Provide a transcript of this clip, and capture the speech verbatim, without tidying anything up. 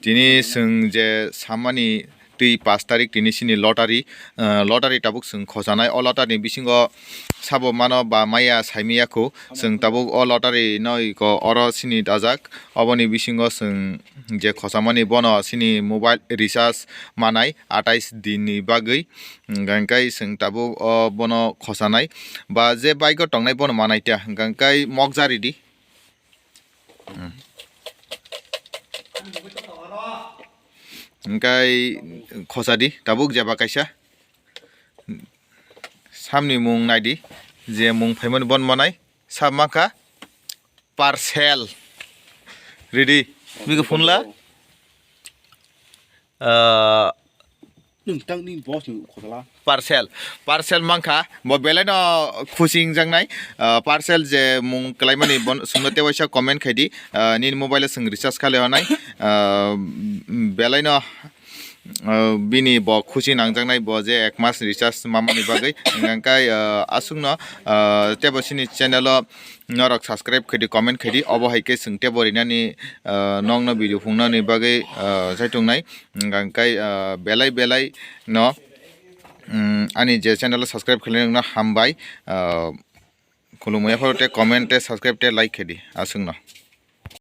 Tini chwng je samani twi pash tarik tini chini lottery, ah, lottery tabuk chwng khojanai. O lottery ni bisingo sabo mano ba maya saimaya kho. Chwng tabuk o lottery no iko oro chini dajak. Oboni bisingo chwng je khochamani bono chini mobile recharge manai atais din ni bagwi. Hwnkhe chwng tabuk o bono khojanai ba je bike o tongnai bono manai ta. Hwnkhe mokjari di. Hmm. Hwnkhe khosa di tabuk jeba kaisa. Samni mung nai di, je mung phaimani bon manai. Sab mankha parcel. Ready? Biko phone la. Ah, Nwng tang ni boss ni khotla. Parcel, parcel mankha, bo belai no khusi wngjaknai. Ah, parcel je mung kwlaimani bon-, sungno tewaisa comment khaidi. Ah, nini mobile o chwng recharge khalai hwnai. Ah, belai no, ah, bini bo khusi nangjaknai, bo je ek mas recharge mamani bagwi. Hwnkhe, ah, aswkno, ah, tebo chini channel o norok subscribe khaidi, comment khaidi, obo hai khe chwng tebo rinani, ah, nokno video phungnani bagwi, ah, chaitungnai. Hwnkhe, ah, belai belai no, mm, ani je channel o subscribe khainai nokno hambai, ah, khulumui yapharo tei comment tei subscribe tei like khaidi aswkno.